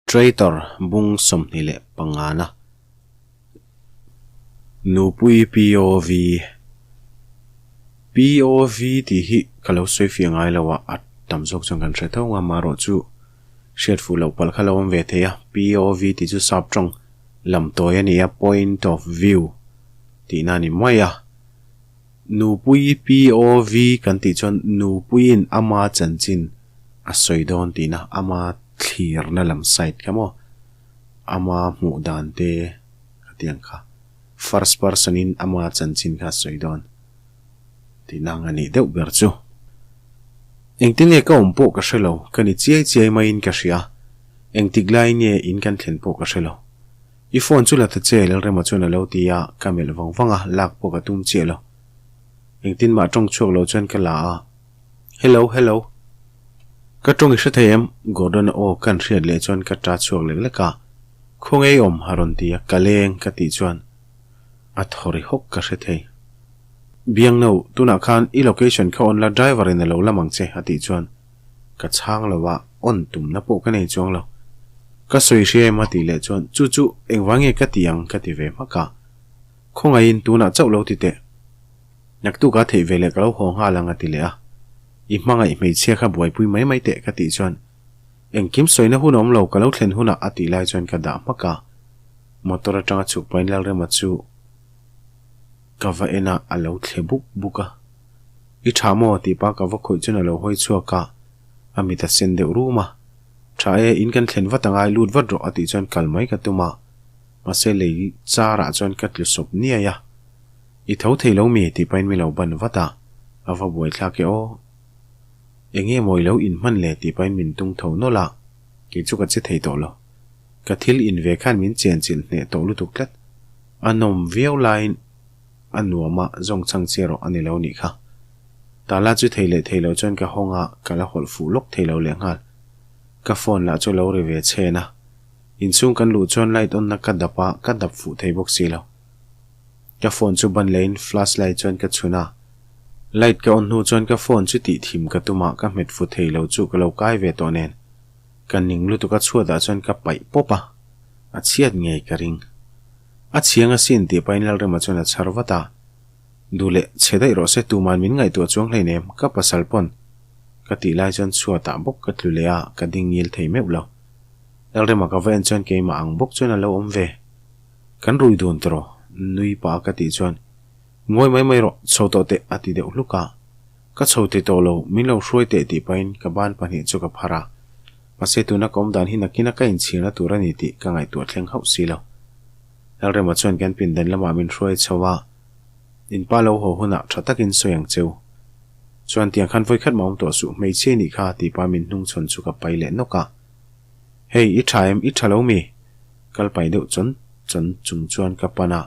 Traitor bung 25 na Nupui POV POV tih hi ka lo sawi fiah ngai lo a, a tam zawk chuan kan hre tho ang a, amaherawhchu hriat fuh loh palh kha lo awm ve thei a. POV tih chu sap tawng lam tawi a ni a, point of view tihna a ni mai a. Nupui POV kan tih chuan nupuiin ama chanchin a sawi dawn tihna, ama thlirna lam side kha maw, ama hmuh dan te ka ti ang kha, first person in ama chanchin kha a sawi dawn tihna ang a nih deuh ber chu. Engtin nge ka awm pawh ka hre lo, ka ni chiai chiai maiin ka hria, engtik lai nge in kan thlen pawh ka hre lo. I phone chu la ta che, Lalrema chuan a lo ti a, ka melh vang vang a, lak pawh ka tum chiah lo. Engtin mah tawng chhuak lo chuan ka la a, Hello, hello. Ka tawng i hre thei em? Gordon-a aw kan hriat leh chuan ka ta chhuak lek lek a, Khawnge i awm? a rawn ti a, ka leng ka tih chuan a thaw ri hawk ka hre thei. Biangno, tunah khan i location kha on la driver in a lo lam ang che a tih chuan Ka chhang lo a, on tumna pawh ka nei chuang lo. Ka sawi hria em a tih leh chuan, Chu chu, engvang nge ka ti ang? ka ti ve hmak a. Khawngaihin tunah chauh lo ti teh. Naktuk a theih ve leh ka lo haw nghal ang a ti leh a. I hmangaih hmeichhia kha buaipui mai mai teh ka tih chuan, Engkim sawina hun awm lo ka lo thlen hunah a tih lai chuan ka dah hmak a. Motor atanga chhuk pahin Lalrema chu ka va en a, a lo thle buk buk a. I tha maw? tih pa ka va khawih chuan a lo hawi chhuak a, a mit a sen deuh rum a. Tha e, in kan thlen vat angai, lut vat rawh a tih chuan kal mai ka tum a, mahse lei char ah chuan ka tlu sawp niai a. I tho thei lo mi? tih pahin mi lo ban vat a, a va buai thlak e aw. Enge maw i lo inhman le? tih pahin min tung tho nawlh a, kei chu ka che thei tawh lo. Ka thil in ve khan min chenchilh hneh tawh lutuk tlat. A nawm viau laiin A nuam a, zawng chhang che rawh a ni lo nih kha. Tala chu thei leh thei lo chuan ka hawng a, ka la hawlh fuh lawk thei lo leh nghal. Ka phone lah chu a lo ri ve chhen a. Inchhung kan luh chuan light on na ka dap a, ka dap fuh thei bawk si lo. Ka phone chu ban leiin flash light chuan ka chhun a. Light ka on hnu chuan ka phone chu tih thim ka tum a, ka hmet fu thei lo chu ka lo kai ve tawh nen. Ka ning lutuk a chhuat ah chuan ka paih pawp a, a chhiat ngei ka ring. A chhiang asin tih pahin Lalrema chuan a chhar vat a. Duh leh chhe daih rawh se tuman min ngaihtuah chuang hleinem ka pasal pawn ka tih lai chuan chhuatah bawk ka tlu leh a, ka ding ngil thei meuh lo. Lalrema ka va en chuan keimah ang bawk chuan a lo awm ve. Kan rui dun tawh nui pah a ka tih chuan Ngawi mai mai rawh, chho tawh teh a ti deuh hluk a. Ka chho thei tawh lo, min lo hruai teh tih pahin ka ban pahnih chu ka phar a. Mahse tuna ka awm dan hi nakina ka inchhirna tur a ni tih ka ngaihtuah thleng hauh si lo. Lalrema chuan kan pindan lamah min hruai chho a, In pa lo haw hunah tha takin sawi ang cheu. Chuan tiang khan vawikhat mah awm tawh suh, hmeichhia nih kha tih pa min hnung chhawn chu ka pai leh nawk a. Hei, i tha em? I tha lo mi? Kal pai deuh chawn chawn chung chuan ka pan a,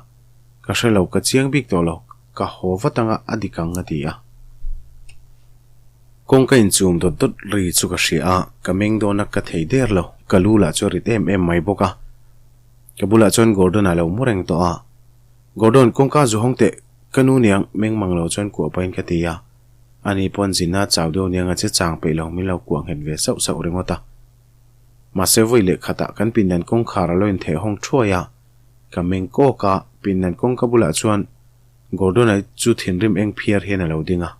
ka hre lo, ka chiang bik tawh lo, ka haw vat anga a dik ang a ti a. Kawngka inchum dawt dawt ri chu ka hria a, ka meng dawn a ka thei der lo, ka lu lah chu a rit em em mai bawk a. Ka bulah chuan Gordon a lo mu reng tawh a, Gordon, kawngka zu hawng teh, ka nu niang meng mang lo chuan kuah pahin ka ti a, ani pawn zinna chau deuh niang a che chang peih lo min lo kuah nghet ve sauh sauh ringawt a. Mahse vawi leh khatah kan pindan kawngkhar a lo intheh hawng thuai a, ka meng kawk a, pindan kawngka bulah chuan Gordon-a chu thinrim eng phiar hian a lo ding a.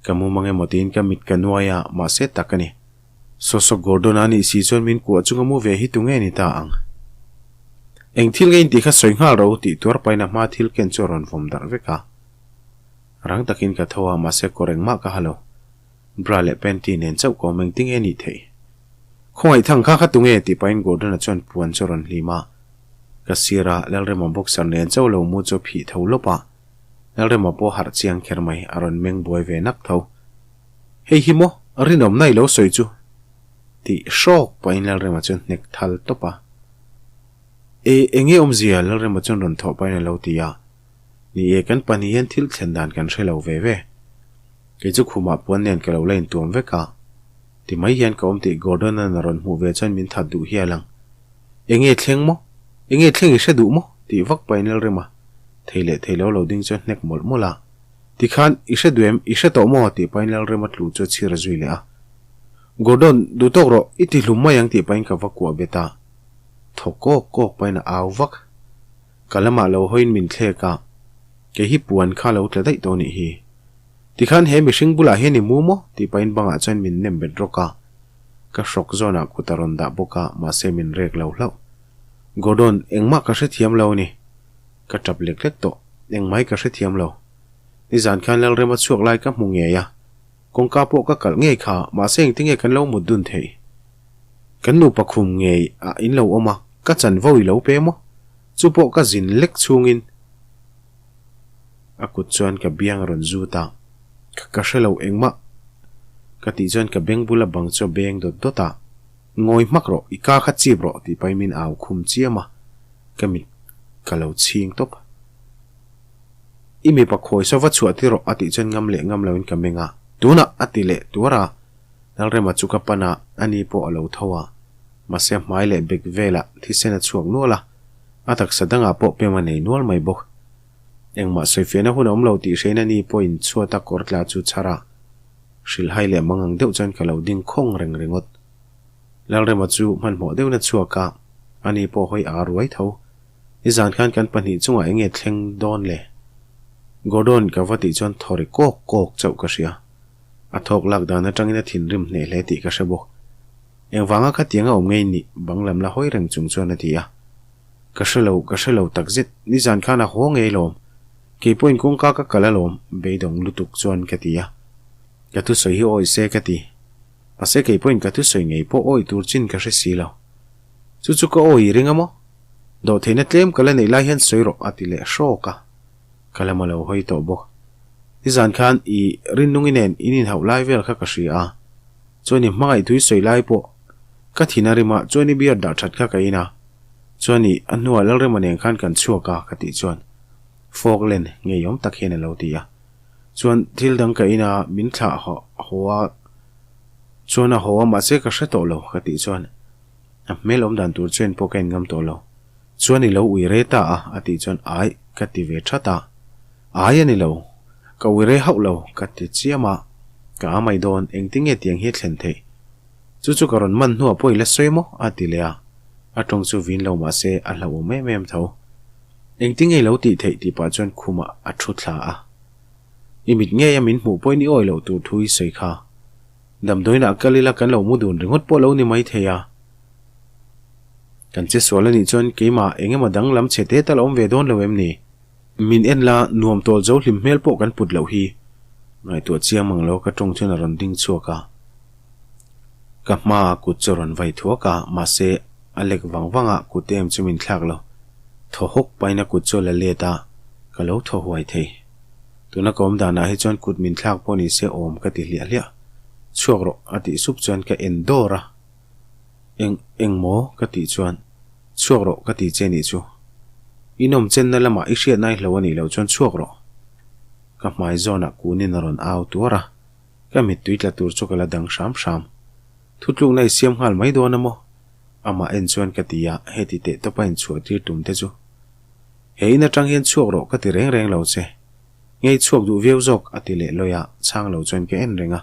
Ka mu mang emaw tiin ka mit ka nuai a, mahse tak a ni. Sawsawk Gordon-a nih si chuan min kuah chunga mu ve hi tu nge ni ta ang? Eng thil nge in tih kha sawi nghal ro tih tuar pahin a hma thil ken chu a rawn vawm darh vek a. Rang takin ka tho a, mahse kawr engmah ka ha lo. Bra leh panty nen chauh ka awm engtin nge nih theih? Khawngaih thang kha kha tu nge tih pahin Gordon-a chuan puan chu a rawn hlim a. Ka sir a, Lalrema boxer nen chauh lo mu chu a phih tho lawp a. Lalrema pawh harh chiang kher mai, a rawn meng buai ve nak tho. Hei hi maw, rinawmna i lo sawi chu? tih hrawk pahin Lalrema chuan hnek thal tawp a. E, enge awmzia? Lalrema chuan rawn thawh pahin a lo ti a. Ni e, kan pahnih hian thil thlen dan kan hre lo ve ve. Kei chu khumah puan nen ka lo la intuam vek a. Ti mai hian ka awm tih Gordon-a'n a rawn hmuh ve chuan min that duh hial ang. Enge thleng maw? Enge thleng i hre duh maw? tih vak pahin Lalrema thei leh thei lo lo ding chuan hnek mawlh mawlh a. Tikhan, i hre duh em? I hre tawh maw? tih pahin Lalrema tlu chu a chhir a zui leh a. Gordon, duh tawk rawh, i ti hlum mai ang tih pahin ka va kuah bet a. Thaw kawk kawk pahin a au vak. Ka lamah lo hawiin min thlek a, kei hi puan kha lo tla daih tawh nih hi. Tikhan he mihring bulah hian i mu maw? tih pahin bangah chuan min nem bet rawk a. Ka hrawk zawnah kut a rawn dah bawk a, mahse min rek lo hlauh. Gordon, engmah ka hrethiam lo a ni. Ka tap lek lek tawh, engmah hi ka hrethiam lo. Nizan khan Lalrema chhuak lai ka hmu ngei a, kawngka pawh ka kalh ngei kha, mahse engtinge kan lo mut dun theih? Kan nupa khum ngei ah in lo awm a, ka chanvo i lo pe maw? Chu pawh ka zin lek chhungin a kut chuan ka biang a rawn zut a, ka ka hre lo engmah ka tih chuan ka beng bula bang chu a beng dawt dawt a, Ngawi hmak rawh, i ka kha chip rawh tih pahin min au khum chiam a, ka mit ka lo chhing tawp. I mipa khawi saw va chhuah tir rawh a tih chuan ngam leh ngam loin ka meng a, tunah a ti leh tuar a, Lalrema chu ka pan a, ani pawh a lo tho a, mahse a hmai leh bek velah thisen a chhuak nual a, a taksa dangah pawh pem a nei nual mai bawk. Engmah sawifiahna hun a awm lo tih hrein ani pawhin chhuata kawr tla chu chhar a, hrilhhai leh mangang deuh chuan ka lo ding khawng reng ringawt. Lalrema chu hmanhmawh deuhin a chhuak a, ani pawh hawi a ruai tho. Nizan khan kan pahnih chungah eng nge thleng dawn le? Gordon ka va tih chuan thaw ri kawk kawk chauh ka hria. A thawk lak dan atangin a thinrim hneh hle tih ka hre bawk. Engvanga khatiang a awm ngei nih bang lam la hawi reng chung chuan a ti a. Ka hre lo, ka hre lo takzet, nizan khan a haw ngei lawm. Kei pawhin kawngka ka kal alawm, beidawng lutuk chuan ka ti a. Ka thusawi hi awi se ka ti. Mahse kei pawhin ka thusawi ngei pawh awi tur chin ka hre si lo. Chu chu ka awi i ring a maw? Dawhtheihna tlem ka la neih lai hian sawi rawh a ti leh hrawk a, ka la ma lo hawi tawh bawk. Nizan khan i Rinnungi nen in inhauh lai vel kha ka hria a, chuan i hmangaih tui sawi lai pawh ka thin a rim a, chuan i beer dah that kha ka in a, chuan i a hnuah Lalrema nen khan kan chhuak a ka tih chuan Falkland ngeiawm tak hian a lo ti a, chuan thil dang ka in a min thlah haw a, chuan a haw a mahse ka hre tawh lo ka tih chuan A hmel awm dan tur chuan pawh ka en ngam tawh lo. Chuan i lo ui re ta a, a tih chuan ai ka ti ve that a. Ai a ni lo, ka ui re hauh lo ka ti chiam a. Ka a mai dawn, engtin nge tiang hi a thlen theih? Chu chu ka rawn man hnuah pawh i la sawi maw? a ti leh a. A tawng chu vin lo mah se a hlauhawm em em tho. Engtin nge i lo tih theih tih pah chuan khumah a thu thla a. I mit ngei a min hmuh pawhin i awi loh tur thu i sawi kha. Damdawiinah kal ila kan lo mu dun ringawt pawh lo ni mai thei a. Kan che sual a nih chuan keimah eng emaw dang lam chhe te tal a awm ve dawn lo em ni? Min en la, nuam tawl zo hlim hmel pawh kan put loh hi. Ngaihtuah chiang mang lo ka tawng chuan a rawn ding chhuak a. Ka hmaa kut chu a rawn vai thuak a, mahse a lek vang vang a, kut em chu min thlak lo. Thaw hawk pahin a kut chu a la let a, ka lo thaw huai thei. Tuna ka awm danah hi chuan kut min thlak pawh ni se awm ka ti hliah hliah. Chhuak rawh a tih sup chuan ka en dawr a. Eng eng maw ka tih chuan chhuak rawh ka ti che nih chu. I nawm chenna lamah i hriatna i hlo a nih loh chuan chhuak rawh. Ka hmai zawnah kunin a rawn au tuar a. Ka mittui tla tur chu ka la dang hram hram. Thutlukna i siam nghal mai dawn a maw? Amah en chuan ka ti a, heti teh tawpa inchhuah tir tum te chu. He in atang hian chhuak rawh ka ti reng reng lo che. Ngei chhuak duh viau zawk a ti leh lawi a, chhang lo chuan ka en reng a.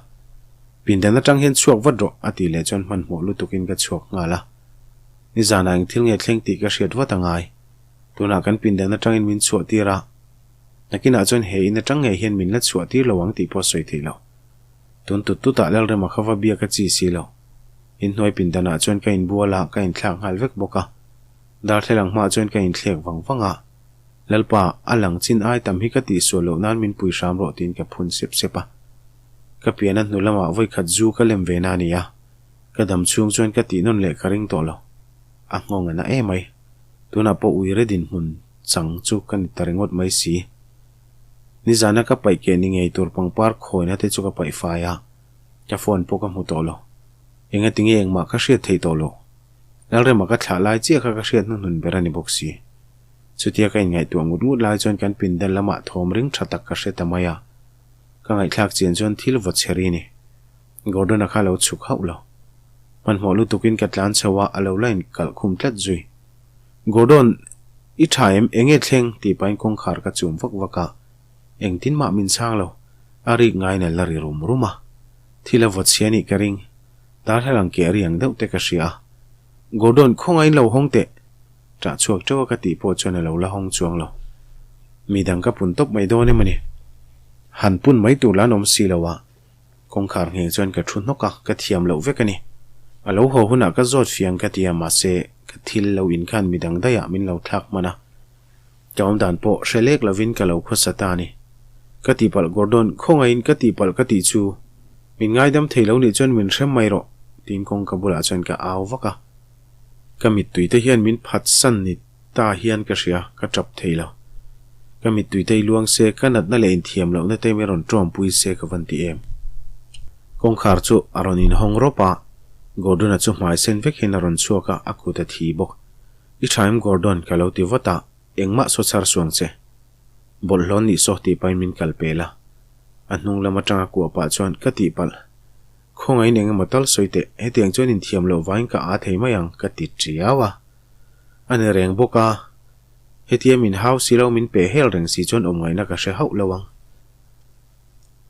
Pindan atang hian chhuak vat rawh a tih leh chuan hmanhmawh lutukin ka chhuak nghal a. Nizanah eng thil nge thleng tih ka hriat vat a ngai. Tunah kan pindan atangin min chhuah tir a, nakinah chuan he in atang ngei hian min la chhuah tir lo ang tih pawh sawi theih loh. Tun tut tutah Lalrema kha va biak a chi si lo. Inhnuai pindanah chuan ka inbual a, ka inthlak nghal vek bawk a. Darthlalang hmaah chuan ka inthlek vang vang a, Lalpa, a lang chin ai tam hi ka tihsual loh nan min pui hram rawh tiin ka phun sep sep a. Ka pian a hnu lamah vawikhat zu ka lem ve na a ni a, ka dam chhung chuan ka tih nawn leh ka ring tawh lo. A nghawng a na em mai. Tunah pawh uire dinhmun chang chu ka ni ta ringawt mai si. Nizana ka paih keh ni ngei tur pangpar khawina te chu ka paih fai a, ka phone pawh ka hmu tawh lo. Engatinge engmah ka hriat theih tawh loh. Lalrema ka thlah lai chiah kha ka hriat hnuhnun ber a ni bawk si. Chutia ka inngaihtuah ngut ngut lai chuan kan pindan lamah thawm ring tha tak ka hre ta mai a. Ka ngaihthlak chian chuan thil vaw chhe ri ni. Gordon-a kha lo chhuk hauh lo. Hmanhmawh lutukin ka tlan chho a, a lo la inkalh khum tlat zui. Gordon, i tha em? Enge thleng? tih pahin kawngkhar ka chum vak vak a. Engtin mah min chhang lo. A rik ngaiin a la ri rum rum a. Thil a vaw chhia nih ka ring. Darthlalang keh riang deuh te ka hria a. Gordon, khawngain lo hawng teh. Ṭah chhuak ṭeuh a ka tih pawh chuan a lo la hawng chuang lo. Mi dang ka pun tawp mai dawn em a ni. Han pun mai tur la an awm si lo a. Kawngkhar ngheng chuan ka thu hnawk a, ka thiam loh vek a ni. A lo haw hunah ka zawt fiang ka ti a, mahse ka thil lo in khan mi dang daihah min lo thlak hman a. Ka awm dan pawh hre lek lovin ka lo khawsa ta a ni. Ka tihpalh Gordon, khawngaihin ka tihpalh ka tih chu min ngaidam thei lo nih chuan min hrem mai rawh, tiin kawngka bulah chuan ka au vak a. Ka mittui te hian min phatsan ni ta hian ka hria, ka tap thei lo. Ka mittui te i luang se, ka natna leh inthiam lohna te min rawn tawmpui se ka van ti em. Kawngkhar chu a rawn inhawng rawp a, Gordon-a chu hmai sen vek hian a rawn chhuak a, a kut a thi bawk. I tha em Gordon? ka lo ti vat a, engmah saw chhar suang che. Bawlhhlawn nih saw tih pahin min kal pel a. A hnung lam atanga kuah pah chuan ka tihpalh. Khawngaihin eng emaw tal sawi teh, hetiang chuan inthiam loh vangin ka aa thei mai ang ka ti tiau a. A ni reng bawk a, hetia min hau si lo min peh hel reng si chuan awm ngaihna ka hre hauh lo ang.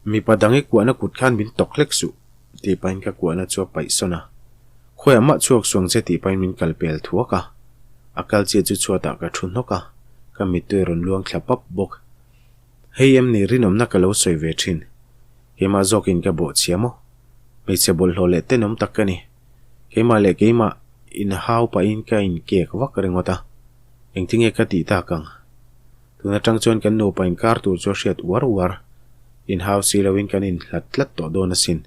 Mipa dang i kuahna kut khan min tawk hlek suh tih pahin ka kuahna chu a paih sawn a. Khawiah mah chhuak suang che tih pahin min kal pel thuak a. A kal chiah chu chhuatah ka thu hnawk a, ka mittui a rawn luang thla pap bawk. Hei em ni rinawmna ka lo sawi ve thin. Keimah zawkin ka bawh chhia maw? Hmeichhe bawlhhlawh leh tenawm tak ka ni. Keimah leh keimah inhau pahin ka inkek vak ringawt a. Engtinge ka tih tak ang? Tun atang chuan kan nupa inkar tur chu a hriat uar uar. Inhau si loin kan inhlat tlat tawh dawn asin.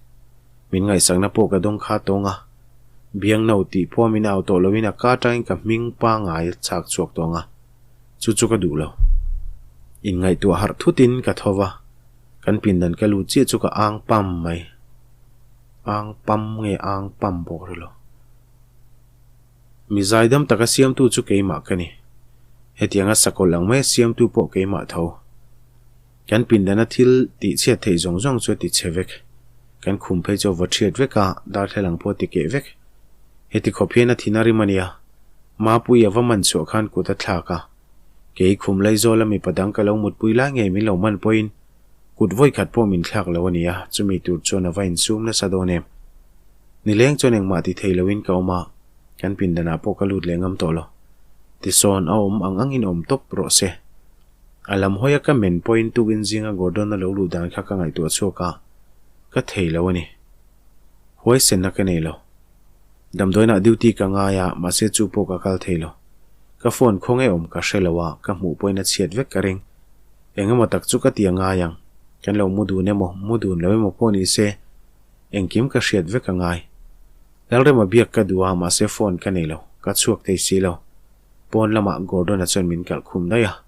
Min ngaihsakna pawh ka dawng kha tawng a. Biang no tih pawh min au tawh loin a ka atangin ka hming pangai a chhak chhuak tawng a. Chu chu ka duh lo. Inngaihtuah harh thutin ka tho va. Kan pindan ka lut chiah chu ka ang pam mai. Ang pam nge ang pam bawk ri lo. Mi zaidam taka siamtu chu keimah ka ni. Hetianga sakawlh ang maia siamtu pawh keimah tho. Kan pindana thil tih chhiat theih zawng zawng chu a ti chhe vek. Kan khum phei chu a va thiat vek a, darthlalang pawh a ti keh vek. Heti khawp hian a thin a rim a nia. Mapuii a va man chhuah khan kut a thlak a. Kei khum Laizawl a mipa dang ka lo mutpui lai ngei min lo man pawhin kut vawi khat pawh min thlak lo a nia, chumi tur chuan a va insum nasa dawn em. Nileng chuan engmah ti thei loin ka awm a, kan pindanah pawh ka lut leh ngam tawh lo. Tisawn a awm ang angin awm tawp rawh se. A lam hawi a ka men pawhin tukin zinga Gordon a lo luh dan kha ka ngaihtuah chhuak a, ka thei lo a ni. Huaisenna ka nei lo. Damdawiinah duty ka ngai a, mahse chu pawh ka kal thei lo. Ka phone khawnge awm ka hre lo a, ka hmuh pawhin a chhiat vek ka ring. Eng emaw tak chu ka ti a ngai ang. Kan lo mu dun emaw, mu dun lo emaw pawh ni se, engkim ka hriat vek a ngai. Lalrema biak ka duh a, mahse phone ka nei lo, ka chhuak thei si lo. Pawn lamah Gordon-a chuan min kalh khum daih a.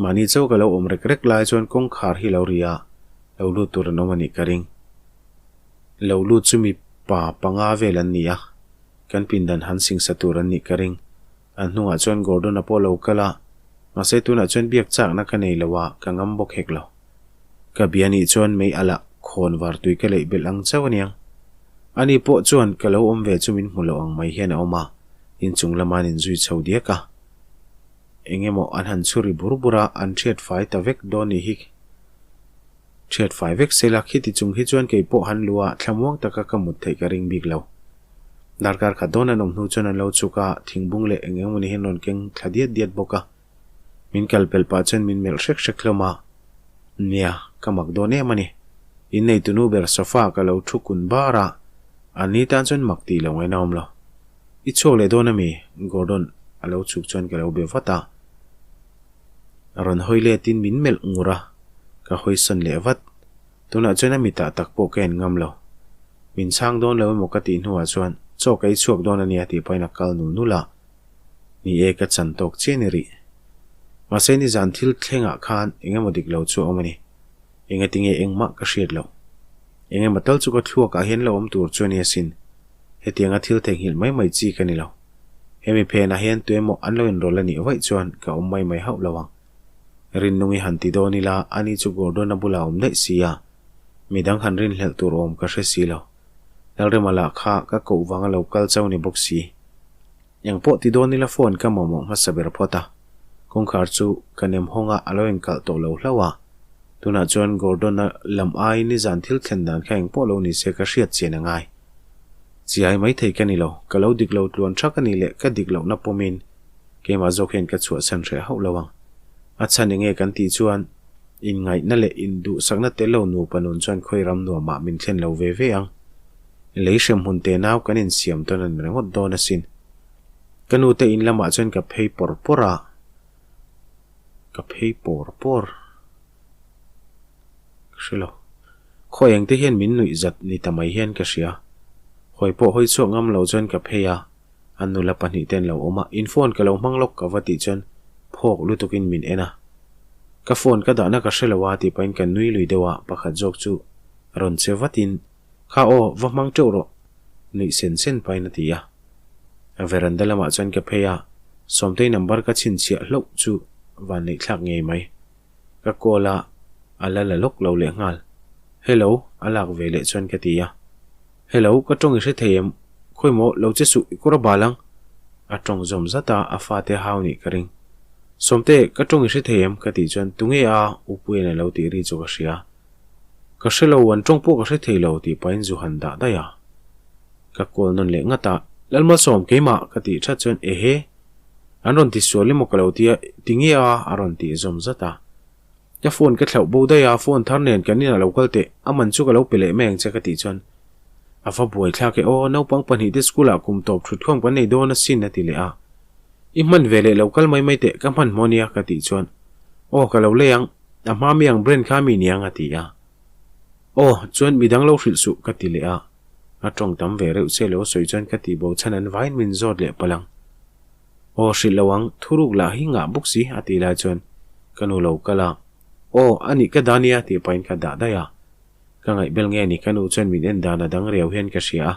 Mahni chauh ka lo awm rek rek lai chuan kawngkhar hi lo ri a, lo lut tur an awm a nih ka ring. Lo lut chu mipa panga vel an ni a, kan pindan han singsa tur an nih ka ring. An hnungah chuan Gordon-a pawh lo kal a, mahse tunah chuan biak chakna ka nei lo a, ka ngam bawk hek lo. Ka bia nih chuan mei a lah khawn var tui ka leih belh ang chauh aniang. Ani pawh chuan ka lo awm ve chu min hmu lo ang mai hian a awm a, inchung lama an inzui chho diak a. Eng emaw an han chhuri bur bur a, an thiat fai ta vek dawn ni hi. Thiat fai vek se la, khiti chung hi chuan kei pawh han lu a, thlamuang taka ka mut theih ka ring bik lo. Darkar khat dawn an awm hnu chuan an lo chhuk a, thingbung leh eng eng mawni hian rawn keng thla diat diat bawk a. Min kal pelh pah chuan min melh hrek hrek hlawm a, Nia, ka mak dawn em a ni. Inneitunu ber sofa ka lo thu kun bar a, an ni tan chuan mak tih lo ngaihna awm lo. I chhuak leh dawn a mi? Gordon a lo chhuk chuan ka lo be vat a. Rawn hawi letin min melh ngur a, ka hawi sawn leh vat. Tunah chuan a mitah tak pawh ka en ngam lo. Min chhang dawn lo emaw ka tih hnuah chuan chaw ka ei chhuak dawn a nia tih pahin a kal nul nul a. Ni e, ka chan tawk chiah ni rih. Mahse nizan thil thlengah khan eng emaw dik lo chu a awm a ni. Engatinge engmah ka hriat loh. Eng emaw tal chu ka thluakah hian la awm tur chu a ni asin. Hetianga thil theihnghilh mai mai chi ka ni lo. Hemi phenah hian tuemaw an lo inrawlh a nih vaih chuan ka awm mai mai hauh lo ang. Rinnungi han ti dawn ila ani chu Gordon-a bulah a awm daih si a, midang han rinhlelh tur awm ka hre si lo. Lalrema lah kha ka koh vang a lo kal chau ni bawk si. Eng pawh ti dawn ila phone ka mamawh hmasa ber phawt a. Kawngkhar chu ka nem hawng a, a lo inkalh tawh lo hlauh a. Tunah chuan Gordon-a lam aiin nizan thil thlen dan kha eng pawh lo ni se ka hriat chian a ngai. Chiai mai thei ka ni lo, ka lo dik lo tluan thak a nih leh ka dik lohna pawmin Keimah zawk hian ka chhuahsan hreh hauh lo ang. A chhan enge kan tih chuan inngaihna leh induhsakna tel lo nupa nun chuan khawi ram nuamah min thlen lo ve ve ang. Lei hremhmun te nau kan insiam tawn an ringawt dawn asin. Ka nu te in lamah chuan ka phei pawr pawr a, ka phei pawr pawr. Ka hre lo. Khawi eng te hian min nuih zat ni ta mai hian ka hria. Hawi pawh hawi chhuak ngam lo chuan ka phei a, an nula pahnih te an lo awm a, in phone ka lo hmang lawk ka va tih chuan phawk lutuk in min en a. Ka phone ka dahna ka hre lo a tih pahin ka nui lui deuh a, pakhat zawk chu rawn che vat in, Kha aw, va hmang teuh rawh, nuih sen sen pahin a ti a. A veranda lamah chuan ka phei a, Sawmtei number ka chhinchhiah hlauh chu van neih thlak ngei mai. Ka call a, a la la lawk lo leh nghal. Hello, a lak ve leh chuan ka ti a. Hello, ka tawng i hre thei em? Khawi maw, lo che suh, i kawr a bal ang. A tawng zawm zat a, a fate hau nih ka ring. Sawmte, ka tawng i hre thei em? Ka tih chuan, Tunge a? U Puia'n a lo tih ri chu ka hria. Ka hre lo, an tawng pawh ka hre thei lo, tih pahin zu han dah daih a. Ka call nawn leh ngat a, Lalmalsawm, keimah, ka tih that chuan, Ehe! An rawn ti sual emaw ka lo ti a, ti nge a? A rawn tih zawm zat a. Ka phone ka thlauh bo daih a, phone thar nen kan inah lo kal teh, a man chu ka lo pe leh mai ang che ka tih chuan a va buai thlak e aw, naupang pahnih te school ah kum tawp thut khawm kan nei dawn asin a ti leh a. I hman ve leh lo kal mai mai teh, ka hman hmaw nia ka tih chuan aw ka lo lei ang, a hma mi ang brand kha mi niang a ti a. Aw, chuan midang lo hrilh suh ka ti leh a. A tawng tam ve reuh che lo sawi chuan ka tih bo chhan an vaiin min zawt leh palh ang. Aw hrilh lo ang, thuruk lah hi ngah bawk si a tih lai chuan ka nu lo kal a, Aw, a nih ka dah nia tih pahin ka dah daih a. Ka ngaihbel nge ni ka nu chuan min en dan a dang riau hian ka hria a.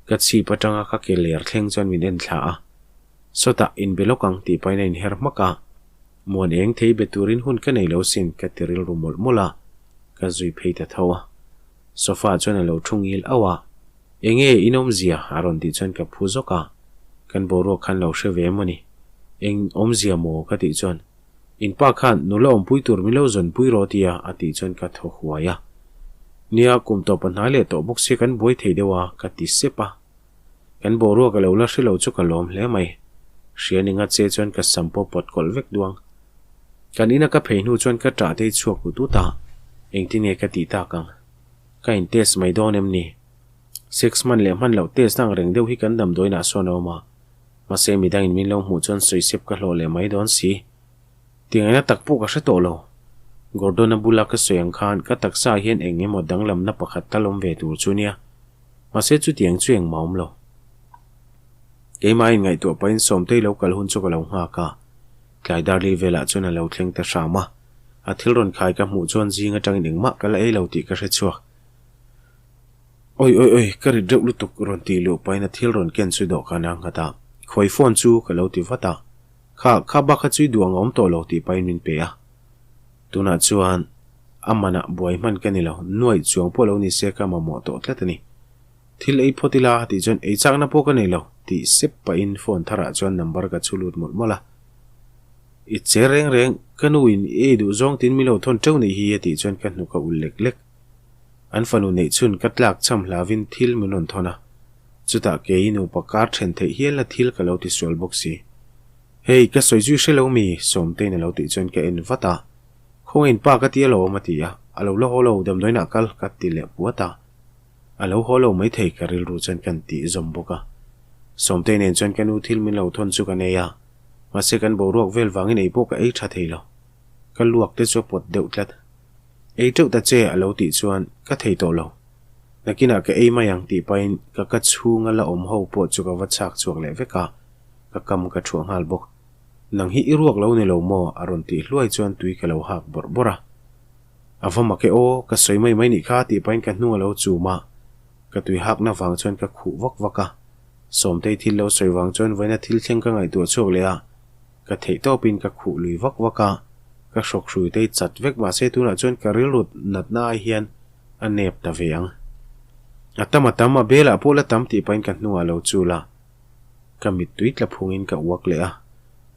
Ka chhip atanga ka ke ler thleng chuan min en thla a. Sawtah inbe lawk ang tih pahin a inher hmak a. Muan eng thei be turin hun ka nei lo sin ka ti rilru mawlh mawlh a, ka zui phei ta tho a. Sofa chuan a lo thu ngil auh a, Enge in awmzia? a rawn tih chuan ka phu zawk a, kan boruak khan lo hre ve mawni. Eng awmzia maw? ka tih chuan, In pa khan nula awmpui tur min lo zawnpui rawh tia a tih chuan ka thaw huai a. Nia, kum tawp a hnai leh tawh bawk sia kan buai thei deuh a, ka ti sep a. Kan boruak a lo la hre lo chu ka lawm hle mai. Hria ni ngat che chuan ka sam pawh pawt kawlh vek duang. Kan ina ka phei hnu chuan ka ṭah te hi chhuak ut ut a, engtin nge ka tih tak ang? Ka in test mai dawn em ni? Sex hman leh hman loh test ang reng deuh hi kan damdawiinah sawn a awm a, mahse midangin min lo hmuh chuan sawisep ka hlawh leh mai dawn si. Tingaihna tak pawh ka hre tawh lo. Gordon-a bula ka sawi ang khan ka taksa ah hian eng emaw danglamna pakhat tal awm ve tur chu nia, mahse chutiang chu engmah awm lo. Keimah inngaihtuah pahin Sawmtei lo kal hun chu ka lo nghak a. Tlai darli velah chuan a lo thleng ta hram a, a thil rawn khai ka hmuh chuan zing atangin engmah ka la ei lo tih ka hre chhuak. Oi oi oi, ka rit reuh lutuk rawn tih luh pahin a thil rawn ken chu dawhkan a nghat a, khawi phone chu ka lo ti vat a, kha kha bak kha chu i duh ang a awm tawh lo tih pahin min pe a. Tunah chuan a manah buai hman ka ni lo, nuaih chuang pawh lo ni se ka mamawh tawh tlat a ni. Thil ei phawt ila tih chuan ei chakna pawh ka nei lo tih sep pahin phone tharah chuan number ka chhu lut mawlh mawlh a. I che reng reng, ka nu in i ei duh zawng tiin min lo thawn teuh nih hi a tih chuan ka hnuk a ul lek lek. An fanu neih chhun ka tlak cham hlavin thil min rawn thawn a. Chutah kei nupa kar then theih hialna thil ka lo ti sual bawk si. Hei, ka sawi zui hre lo mi? Sawmtein a lo tih chuan ka en vat a. Khawngaih in pa ka ti alawm a ti a, a lo la haw lo, damdawiinah kal ka ti leh puat a. A lo haw lo maithei ka rilru chuan kan tih zawm bawk a. Sawmtei nen chuan ka nu thil min lo thawn chu ka nei a, mahse kan boruak vel vangin ei pawh ka ei tha thei lo. Ka luak te chu a pawt deuh tlat. Ei teuh ta che a lo tih chuan ka thei tawh lo. Nakinah ka ei mai ang tih pahin ka ka chhunga la awm ho pawh chu ka va chhak chhuak leh vek a, ka kam ka thuah nghal bawk. Nang hi i ruak lo ni lo maw? a rawn tih hluai chuan tui ka lo hak bawrh bawrh a. A va mak e aw, ka sawi mai mai nih kha tih pahin ka hnung a lo chum a, ka tui hakna vang chuan ka khuh vak vak a. Sawmtei thil lo sawi vang chuan vawiina thil thleng ka ngaihtuah chhuak leh a, ka theih tawpin ka khuh lui vak vak a, ka hrawk hrui tei chat vek mahse tunah chuan ka rilru natna ai hian a nep ta ve ang. A tam a tam, a belah pawh la tam tih pahin ka hnungah a lo chul a, ka mittui tla phungin ka uak leh a,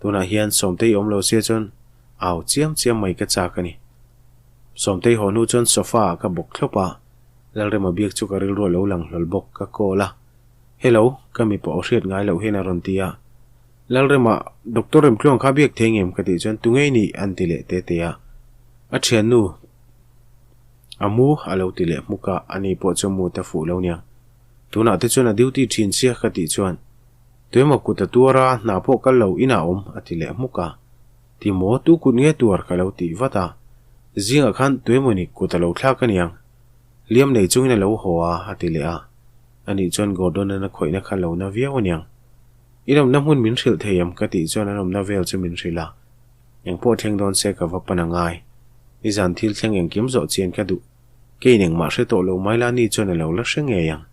tunah hian Sawmtei awm lo sia chuan Au chiam chiam mai ka chak a ni. Sawmtei haw hnu chuan sofa ah ka bawk thlawp a, Lalrema biak chu ka rilru a lo lang hlawl bawk, ka call a. Hello, ka mipa aw hriat ngai loh hian a rawn ti a. Lalrema, Doctor Remtluang kha biak thei ngem ka tih chuan tu ngei nih an ti leh te te a. A thiannu a mu a lo ti leh hmuk a, ani pawh chu mu ta fuh lo niang. Tunah te chuan a duty thin sia ka tih chuan tuemaw kut a tuar a, hna pawh kal lo inah awm a ti leh hmuk a. Ti maw tu kut nge tuar ka lo tih vat a, zingah khan tuemaw ni kut a lo thlak aniang. Hliam nei chungin a lo haw a a ti leh a. Anih chuan Gordon-an a khawihna kha lo na viau aniang. I awmna hmun min hrilh thei em? ka tih chuan an awmna vel chu min hrilh a. Eng pawh thleng dawn se ka va pan a ngai. I zan thil thleng engkim zawh chian ka duh. Keiin engmah hre tawh lo mai la ni chuan a lo la hre ngei ang.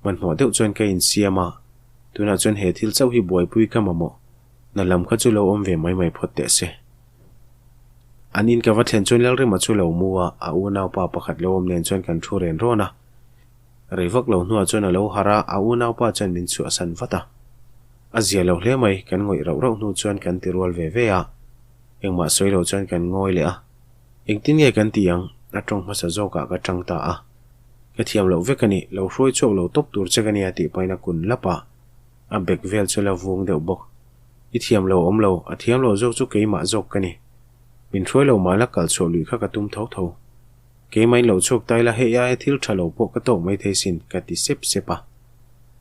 Hmanhmawh deuh chuan ka insiam a, tunah chuan he thil chauh hi buaipui ka mamawh. Na lam kha chu lo awm ve mai mai phawt teh se. An in ka va thlen chuan Lalrima chu lo mu a, a unaupa pakhat lo awm nen chuan kan thu ren rawn a. Rei vak lo hnuah chuan a lo harh a, a unaupa chuan min chhuahsan vat a. A zia lo hle mai, kan ngawih rauh rauh hnu chuan kan ti rual ve ve a. Engmah sawi lo chuan kan ngawi leh a. Engtin nge kan ti ang? A tawng hmasa zawkah ka tang ta a. Ka thiam loh vek a ni, lo hruai chhuak lo tawp tur che ka nia tih pahin a kun lap a. A bek vel chu la vung deuh bawk. I thiam lo awm lo, a thiam lo zawk chu keimah zawk ka ni. Min hruai lo mah la kal chhuah lui kha ka tum tho tho. Keimahin lo chhuak ta ila hei aia thil tha lo pawh ka tawk mai thei sin ka ti sep sep a.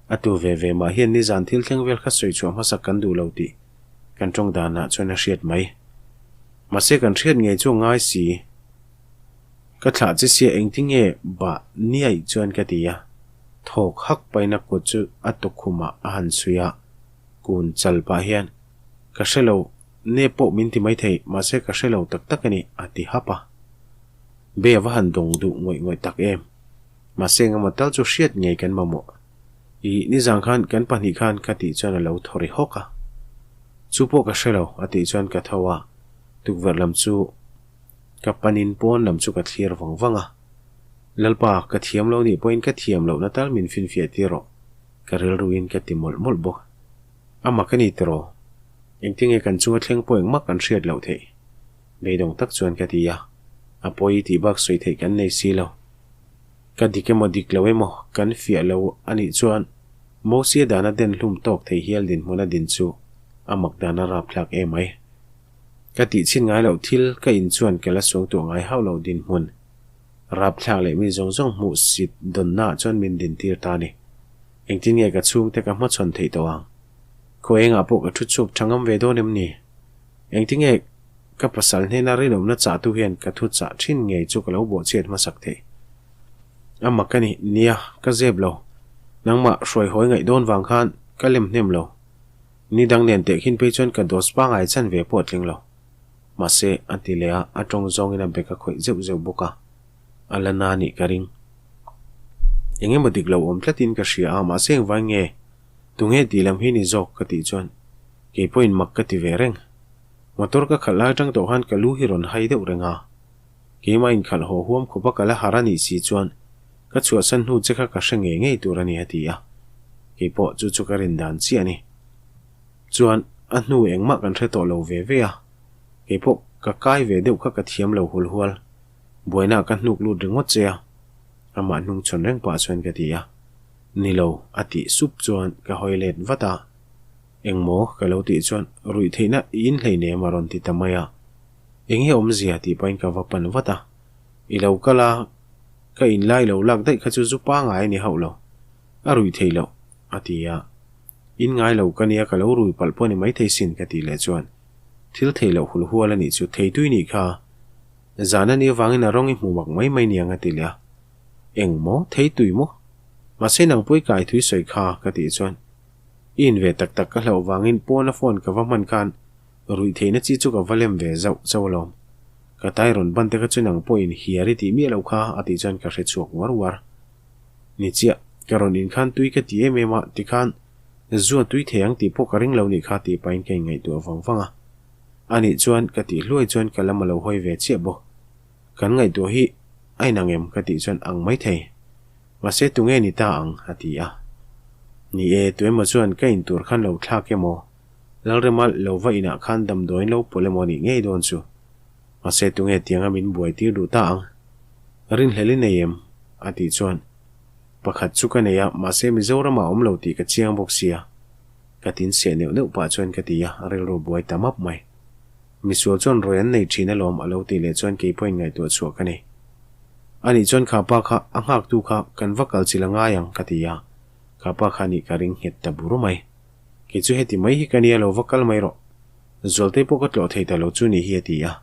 A tu ve ve mah hian nizan thil thleng vel kha sawi chhuah hmasak kan duh lo tih kan tawng danah chuan a hriat mai. Mahse kan hriat ngei chu a ngai si. Ka thlah che sia engtinge bah niaih chuan ka ti a. Thawk hak paina kut chu a tukhumah a han chhui a, kun chal pah hian, Ka hre lo, ne pawh min ti maithei, mahse ka hre lo tak tak a ni, a ti hap a. Be a va han dawng duh ngawih ngawih tak em. Mahse engemaw tal chu hriat ngei kan mamawh. I nizang khan kan pahnih khan ka tih chuan a lo thaw ri hawk a. Chu pawh ka hre lo, a tih chuan ka tho a, tukverh lam chu ka panin pawn lam chu ka thlir vang vang a. Lalpa, ka thiam lo nih pawhin ka thiam lohna tal min finfiah tir rawh, ka rilruin ka ti mawlh mawlh bawk. Ama ka ni tiraw? Engtinge kan chunga thleng pawh engmah kan hriat loh theih? Beidawng tak chuan ka ti a, a pawi tih bak sawi theih kan nei si lo. Ka dik emaw dik lo emaw kan fiah lo a nih chuan Mosia dana den hlum tawk thei hial dinhmuna din chu a mak dan a rapthlak em mai. Ka tih chhin ngai loh thil ka in chuan ka la suangtuah ngai hauh loh dinhmun. Rapthlak leh mi zawng zawng hmuh sit dawnnaah chuan min dintir ta a ni. Engtin nge ka chhungte ka hmachhawn theih tawh ang? Khaw engah pawh ka thu chhuak tha ngam ve dawn em ni? Engtin nge ka pasal hnena rinawmna chahtu hian ka thu chah thin ngei chu ka lo bawhchhiat hmasak theih? A mak a ni, nia, ka zep lo. Nangmah hruaihawi ngaih dawn vang khan ka lem hnem lo. Ni dang nen tehkhin phei chuan ka dose pangai chan ve pawh a tling lo. Mahse, a ti leh a, a tawng zawngin a bek a khawih zeuh zeuh bawk a, a la na nih ka ring. Eng emaw dik lo awm tlatin ka hria a, mahse engvai nge? Tunge tih lam hi ni zawk ka tih chuan kei pawhin mak ka ti ve reng. Motor ka khalh lai atang tawh khan ka lu hi rawn hai deuh reng a, keimah inkhalh haw huam khawpa ka la har a nih si chuan ka chhuahsan hnu che kha ka hre ngei ngei tur a ni a ti a, kei pawh chu chu ka rin dan chiah a ni. Chuan a hnu engmah kan hre tawh lo ve ve a, kei pawh ka kai ve deuh kha ka thiam lo hul hual, buaina ka hnuk lut ringawt che a, amah hnung chhawn reng pah chuan ka ti a, Ni lo a tih sup chuan ka hawi let vat a, Engmaw ka lo tih chuan ruih theihna i inhleinem a rawn ti ta mai a, Eng nge awmzia tih pahin ka va pan vat a, I lo kal a, ka inlai lo lak daih kha chu zu pangai a ni hauh lo, a ruih theih loh a ti a. In ngai lo ka nia ka lo rui palh pawh ni maithei sin ka tih leh chuan thil thei loh hul hual a nih chu theitui nih kha zan a nih avangin a rawng i hmu mak mai mai niang a ti leh a. Eng maw theitui maw? Mahse nang pawh i kai thui sawi kha ka tih chuan i in ve tak tak ka hlauh vangin pawna phone ka va hman khan ruih theihna chi chu ka va lem ve zauh zauh alawm. Ka tai rawn ban te kha chu nang pawhin hiar i tih miah loh kha a tih chuan ka hre chhuak uar uar. Ni chiah, ka rawn in khan tui ka ti em em a, tikhan zua tui thei ang tih pawh ka ring lo nih kha tih pahin ka inngaihtuah vang vang a. Anih chuan ka tih hluai chuan ka lam a lo hawi ve chiah bawk. Kan ngaihtuah hi a inang em ka tih chuan ang mai thei. Mahse tunge ni ta ang a ti a. Ni e, tuemaw chuan ka in tur khan lo thlak emaw, Lalrema lo va inah khan damdawiin lo pawlh emaw nih ngei dawn chu. Mahse tunge tianga min buai tir duh ta ang? Rinhlel i nei em? A tih chuan, Pakhat chu ka nei a, mahse Mizoramah a awm lo tih ka chiang bawk sia. Ka tin seh neuh neuh pah chuan ka ti a, rilru buai ta map mai. Misual chuan rawi an nei thin alawm a lo tih leh chuan kei pawhin ngaihtuah chhuah ka nei. Anih chuan kha pa kha a nghaktu kha kan va kal chilh a ngai ang ka ti a, kha pa kha nih ka ring nghet ta bur mai. Kei chu heti mai hi ka nia lo va kal mai rawh. Zualtei pawh ka tlawh thei ta lo chu ni hi a ti a.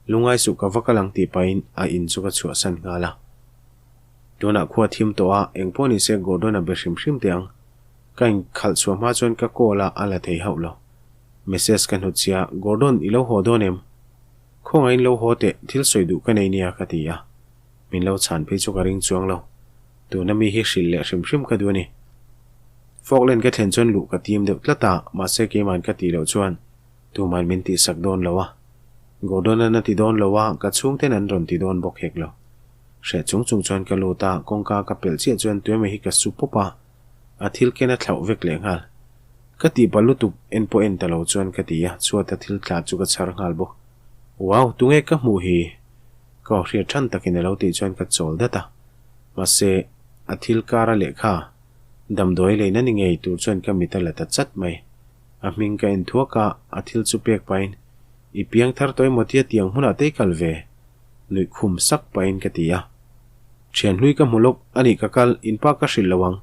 Lungai suh ka va kal ang tih pahin a in chu ka chhuahsan nghal a. Tunah khua thim tawh a, eng pawh ni se Gordon a be hrim hrim teh ang. Ka inkhalh chhuah hma chuan ka call a, a la thei hauh lo. Message ka hnut sia, Gordon i lo haw dawn em? Khawngaihin lo haw teh, thil sawi duh ka nei nia ka ti a. Min lo chhan phei chu ka ring chuang lo. Tuna mi hi hrilh leh hrim hrim ka duh a ni. Falkland ka thlen chuan luh ka tim deuh tlat a, mahse keiman ka tih loh chuan tuman min tihsak dawn lo a. Gordon-an a ti dawn lo a, ka chhungten an rawn ti dawn bawk hek lo. Hreh chung chung chuan ka lut a, kawngka ka pelh chiah chuan tuemaw hi ka su pawp a, a thil ken a thlauh vek leh nghal. Ka tih palh lutuk en pawh en ta lo chuan ka ti a, chhuata thil tla chu ka chhar nghal bawk. Wow, tunge ka hmuh hi? Ka aw hriat than takin a lo tih chuan ka chawl dat a. Mahse, a thil kar a lehkha damdawi leina ni ngei tur chuan ka mit a la ta chat mai. A hming ka en thuak a, a thil chu pek pahin, I piang thar tawh emaw tia tiang hmunah te i kal ve? Nuih khum sak pahin ka ti a. Thian hlui ka hmu lawk a nih ka kal, in pa ka hrilh lo ang.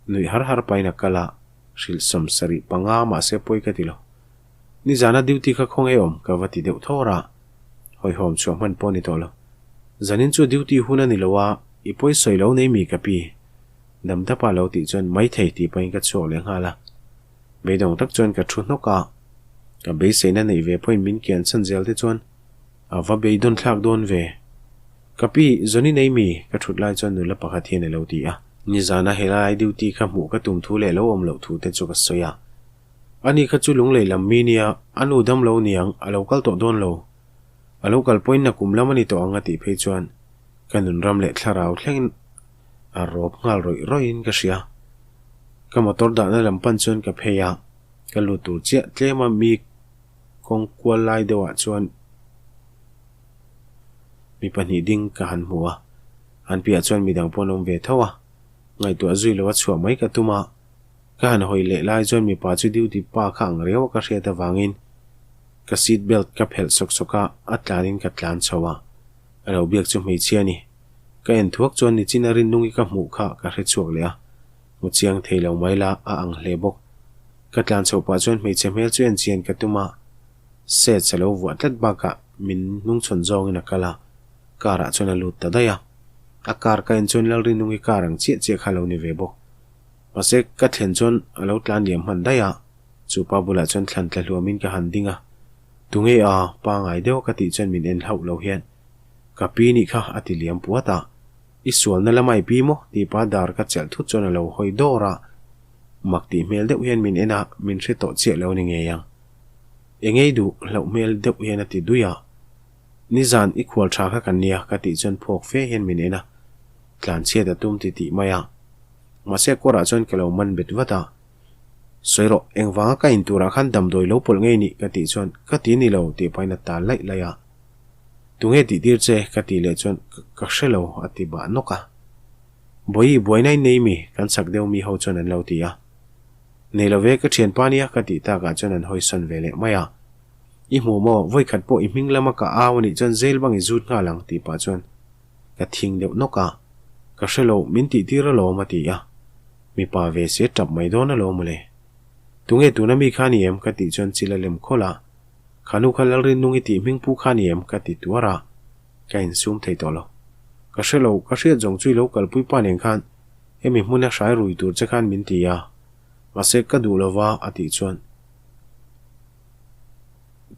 Nuih har har pahin a kal a, hrilh 75 mahse pawi ka ti lo. Nizana duty kha khawnge awm ka va ti deuh thawr a, hawihhawm chhuah hman pawh a ni tawh lo. Zanin chu duty hun a ni lo a, i pawi sawi lo nei mi ka pi? Damdapa lo tih chuan maithei tih pahin ka chhuak leh nghal a. Beidawng tak chuan ka thu hnawk a, ka beiseina neih ve pawhin min kian chhan zel te chuan a va beidawn thlak dawn ve. Ka pi, Johnny nei mi? Ka thut lai chuan nula pakhat hian a lo ti a. Nizana helai duty kha hmuh ka tum thu leh lo awm loh thu te chu ka sawi a. Ani kha chu lunglei lam mi nia, a nu dam lo niang, a lo kal tawh dawn lo. A lo kal pawhin na kum lam a ni tawh ang a tih phei chuan ka nunram leh thlarau thlengin a rawp nghal rawih rawih in ka hria. Ka motor dahna lam pan chuan ka phei a, ka lut tur chiah tlema mi kawng kual lai deuhah chuan mi pahnih ding ka han hmu a, an piah chuan midang pawh an awm ve tho a, ngaihtuah zui loa chhuah mai ka tum a, ka han hawi leh lai chuan mipa chu duty pa kha ang riau a ka hriat avangin ka seat belt ka phelh sawk sawk a, a tlanin ka tlan chho a, a lo biak chu hmeichhia a ni. Ka en thuak chuan nichina Rinnungi ka hmuh kha ka hre chhuak leh a, hmu chiang thei lo mai la a ang hle bawk. Ka tlan chhoh pah chuan hmeichhe hmel chu en chian ka tum a, sets a lo vuah tlat bakah min hnungchhawn zawngin a kal a, car ah chuan a lut ta daih a. A car ka en chuan Lalrinnungi car ang chiah chiah kha a lo ni ve bawk. Mahse ka thlen chuan a lo tlan liam hman daih a, chu pa bulah chuan thlan tla hluamin ka han ding a, Tunge a, pangai deuh ka tih chuan min en hlauh lo hian Ka pi nih kha a ti liam puat a, I sualna lama i pi maw? tih pa dar ka chelh thut chuan a lo hawi dawr a, mak tih hmel deuh hian min en a, min hre tawh chiah lo ni ngei ang. Engei duh hlauh hmel deuh hian a ti dui a, Nizan i khual tha kha kan nia ka tih chuan phawk fe hian min en a, tlanchhiat a tum ti tih mai a. Mahse kawrah chuan ka lo man bet vat a, Sawi rawh, engvanga ka in turah khan damdawi lo pawlh ngei nih ka tih chuan ka ti ni lo tih pahin a tal laih laih a. Tunge tih tir che? ka tih leh chuan ka hre lo a ti bah nawk a. Bawihi buaina in nei mi? Kan chak deuh mi ho chuan an lo ti a. Nei lo ve ka thianpa nia ka tih takah chuan an hawisawn ve leh mai a. I hmu maw? Vawikhat pawh i hming lama ka au anih chuan jail bang i zut nghal ang tih pah chuan ka thing deuh nawk a. Ka hre lo, min tih tir alawm a ti a. Mipa ve se tap mai dawn alawm mawle. Tunge tuna mi kha ni em? ka tih chuan chil a lem khawlh a. Khanu kha Lalrinnung i tih hming pu kha ni em? ka ti tuar a, ka insum thei tawh lo. Ka hre lo, ka hriat zawng chu i lo kalpui pa nen khan hemi hmuna hrai rui tur che khan min ti a, mahse ka duh lo va a tih chuan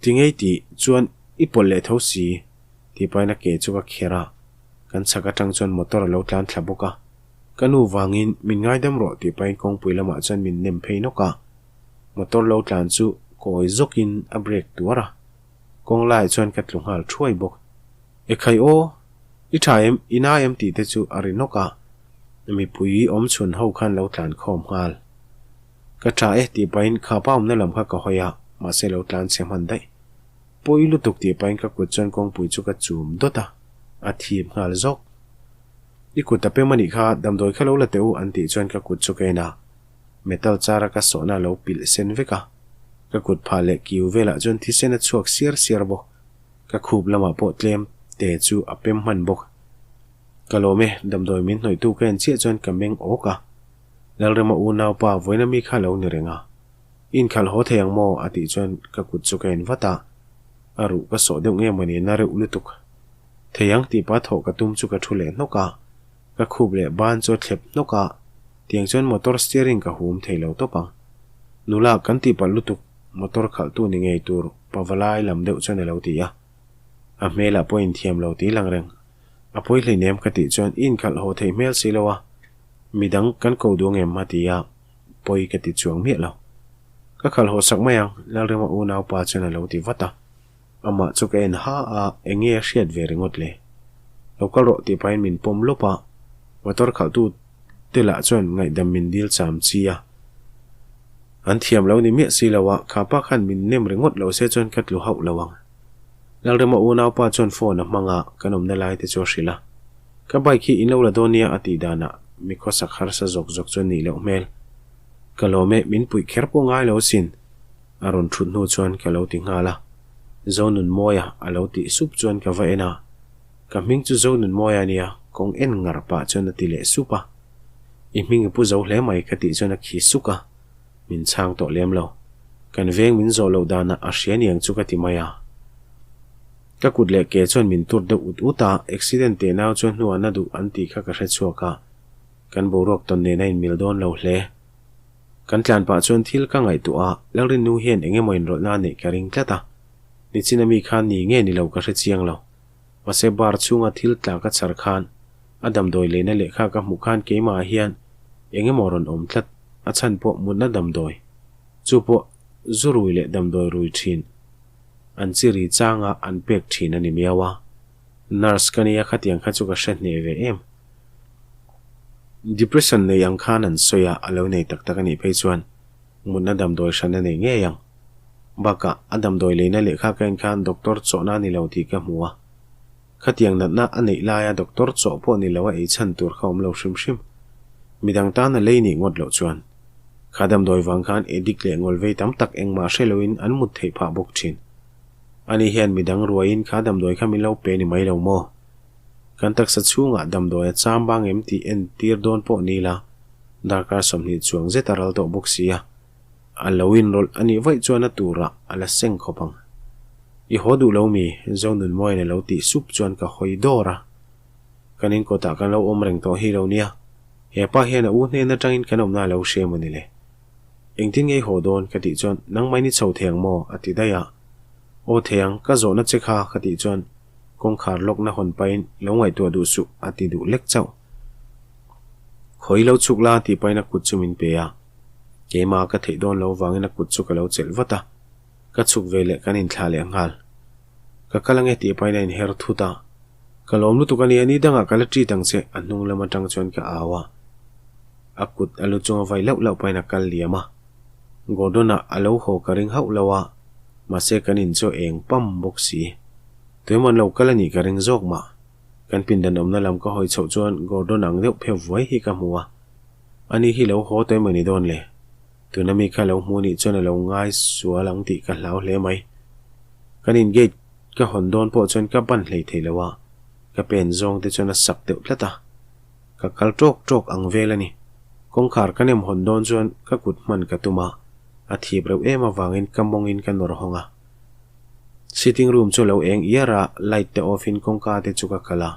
ti ngei tih chuan i pawlh leh tho si tih pahin a ke chu ka kher a, kan chhak atang chuan motor a lo tlan thla bawk a, ka nu vangin min ngaidam rawh tih pahin kawngpui lamah chuan min nem phei nawk a. Motor lo tlan chu kawi zawkin a brake tuar a, kawng laiah chuan ka tlu nghal thuai bawk. Ekhai aw, i tha em, i na em tih te chu a ri nawk a, mipui awm chhun ho khan lo tlan khawm nghal. Ka tha e tih pahin kha pa awmna lam kha ka hawi a, mahse lo tlan chhe hman daih. Pawi lutuk tih pahin ka kut chuan kawngpui chu ka chum dawt a, a thip nghal zawk. I kut a pem anih kha, damdawi kha lo la teh u an tih chuan ka kut chu ka en a. Metal char a ka sawhna a lo pilh sen vek a. Ka kut phah leh kiu velah chuan thisen a chhuak siar siar bawk. Ka khup lamah pawh tlem te chu a pem hman bawk. Ka lawm e, damdawi min hnawihtu ka en chiah chuan ka meng awk a. Lalrema unaupa vawiina mi kha lo ni reng a. Inkhalh haw thei ang maw? a tih chuan ka kut chu ka en vat a. A ruh ka sawh deuh nge mawni na reuh lutuk. Thei ang tih pa thawh ka tum chu ka thu leh hnawk a. Ka khup leh ban chu a thlep hnawk a, tiang chuan motor steering ka hum thei lo tawp ang. Nula kan tih palh lutuk motor khalhtu ni ngei tur pavalai lam deuh chuan a lo ti a. A hmelah pawh inthiam lo tih lang reng. A pawi hleinem ka tih chuan i inkhalh haw thei hmel si lo a, midang kan ko duh angem a ti a, pawi ka ti chuang miah lo. Ka khalh haw sak mai ang, Lalrema unaupa chuan a lo ti vat a. Amah chu ka en ha a, eng nge a hriat ve ringawt le? Lo kal rawh tih pahin min pawm lawp a, motor khalhtu te lah chuan ngaihdam min dil cham chi a. An thiam lo ni miah si lo a, kha pa khan min nem ringawt lo se chuan ka tlu hauh lo ang. Lalrema unaupa chuan phone a hmang a, kan awmna lai te chu a hrilh a. Ka bike hi in lo la dawn nia a tih danah mi khawsak harsa zawk zawk chu a nih loh hmel. Ka lawm e, min puih kher pawh ngai lo asin. A rawn thut hnu chuan ka lo ti nghal a, Zonunmawia a lo tih sup chuan ka va en a, Ka hming chu Zonunmawia a nia, kawng en ngar pah chuan a ti leh sup a. I hming i pu zo hle mai ka tih chuan a khi suk a, min chhang tawh lem lo. Kan veng min zawh loh danah a hria niang chu ka ti mai a. Ka kut leh ke chuan min tur deuh ut ut a, accident teh nau chuan hnuah na duh an tih kha ka hre chhuak a, kan boruak tawn nen a inmil dawn lo hle. Kan tlan pah chuan thil ka ngaihtuah a, Lalrinnu hian eng emaw inrawlhna a neih ka ring tlat a. Nichina mi khan ni nge ni lo ka hre chiang lo. Mahse bar chhunga thil tla ka chhar khan a damdawi leina lehkha ka hmuh khan keimahah hian eng emaw rawn awm tlat, a chhan pawh mutna damdawi, chu pawh zu rui leh damdawi rui thin an chi ri changa an pek thin a ni miau a. Nurse ka nia khatiang kha chu ka hre hneh ve em. Depression nei ang khan an sawi a, a lo nei tak tak a nih phei chuan mutna damdawi hran a nei ngei ang. Bakah a damdawi leina lehkha ka en khan doctor chawhna a ni lo tih ka hmu a. Khatiang natna a neih laia doctor chawh pawh ni lo a ei chhan tur kha awm lo hrim hrim. Midang tan a lei nih ngawt loh chuan. Kha damdawi vang khan addict leh ngawlvei tam tak engmah hre loin an mut theih phah bawk thin. Ani hian midang ruaiin kha damdawi kha min lo pe ni mai lo maw? Kan taksa chhungah damdawi a cham bang em tih en tir dawn pawh ni la, darkar 20 chuang zet a ral tawh bawk si a. A lo inrawlh a nih vaih chuan a turah a la seng khawp ang. I haw duh lo mi? Zonunmawiin a lo tih sup chuan ka hawi dawr a. Kan inkawtah kan lo awm reng tawh hi lo nia. He pa hian a u hnen atangin kan awmna a lo hria emaw ni le? Engtin nge i haw dawn? ka tih chuan nangmah in i chho thei ang maw? a ti daih a. Aw thei ang, ka zawhna che kha ka tih chuan Kawngkhar lawkna hawn pahin lo ngaihtuah duh suh a ti duh lek chauh. Khawi lo chhuk la tih pahin a kut chu min pe a. Keimah ka theih dawn lo vangin a kut chu ka lo chelh vat a. Ka chhuk ve leh kan inthlah leh nghal. Ka kal ange tih pahin a inher thut a. Ka lawm lutuk a nia ni dangah ka la treat ang che a hnung lam atang chuan ka au a. A kut a lu chunga vai lauh lauh pahin a kal liam a. Gordon-a a lo haw ka ring hauh lo a, mahse kan in chu eng pam bawk si. Tuemaw an lo kal a nih ka ring zawk mah. Kan pindan awmna lam ka hawi chhoh chuan Gordon ang deuh pheuh vuai hi ka hmu a. Ani hi lo haw tuemaw ni dawn le? Tuna mi kha lo hmu nih chuan a lo ngai sual ang tih ka hlau hle mai. Kan in gate ka hawn dawn pawh chuan ka ban hlei thei lo a, ka pen zawng te chuan a sak deuh tlat a. Ka kal tawk tawk ang vel a ni. Kawngkhar ka nem hawn dawn chuan ka kut hman ka tum a, a thip reuh em avangin ka mawngin ka nawr hawng a. Sitting room chu lo eng iar a, light te off in kawngka te chu ka kal a,